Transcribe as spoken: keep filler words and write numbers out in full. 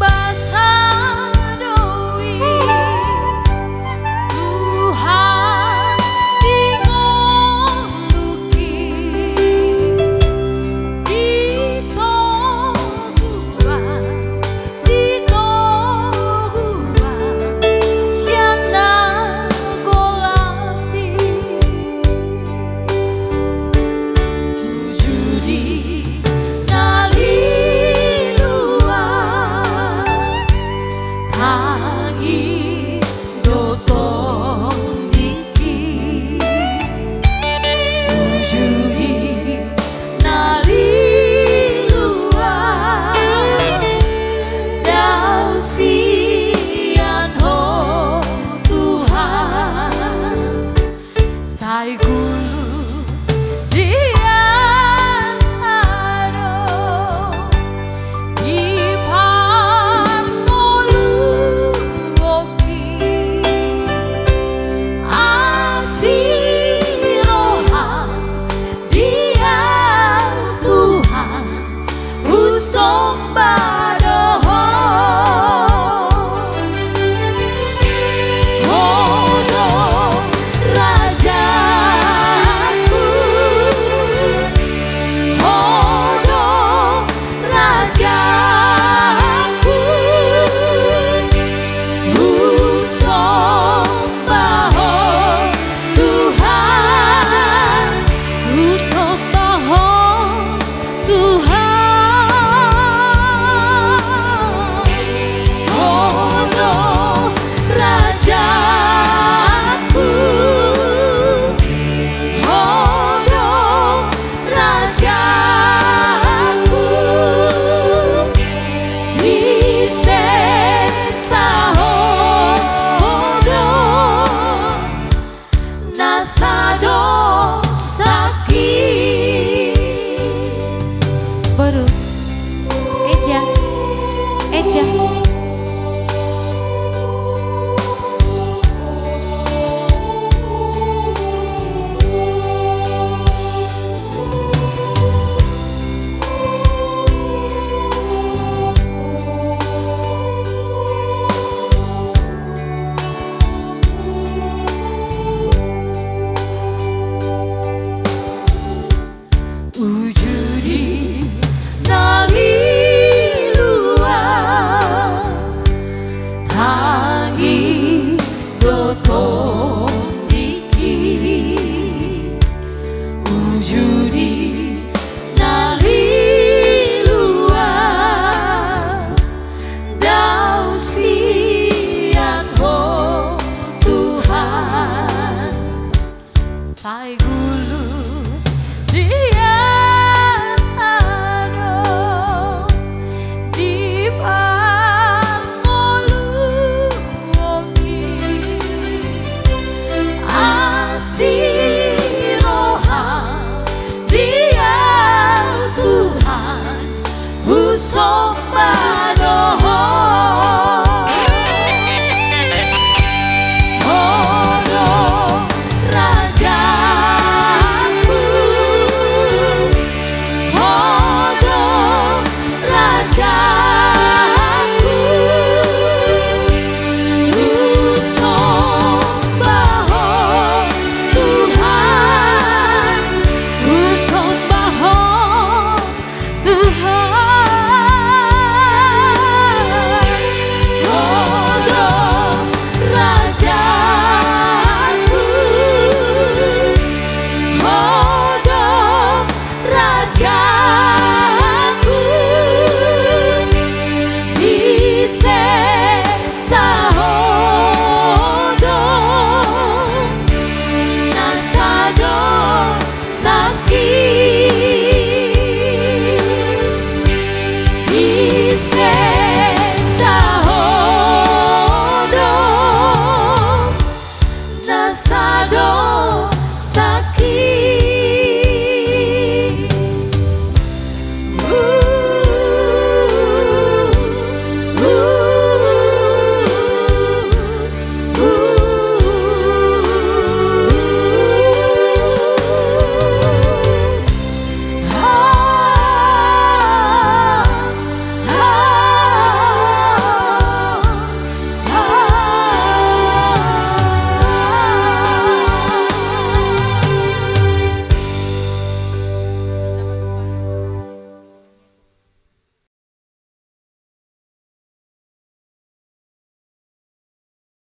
Basa do i Tuhan di ngolungki, di toguan, di toguan sian na golap i. Tuju di na liluan, tangis do tondingki. Tuju di na liluan, dao sian Ho Tuhan. Sai gulu dia do di parngoluonki, asi roham dia Tuhan. Husomba do Ho. Ho do rajaku, Ho do rajaku, husomba Ho Tuhan, husomba Ho Tuhan. Ho do rajaku, Ho do rajaku, di sesa Ho do na sadosaki. Boru. Eja. Eja.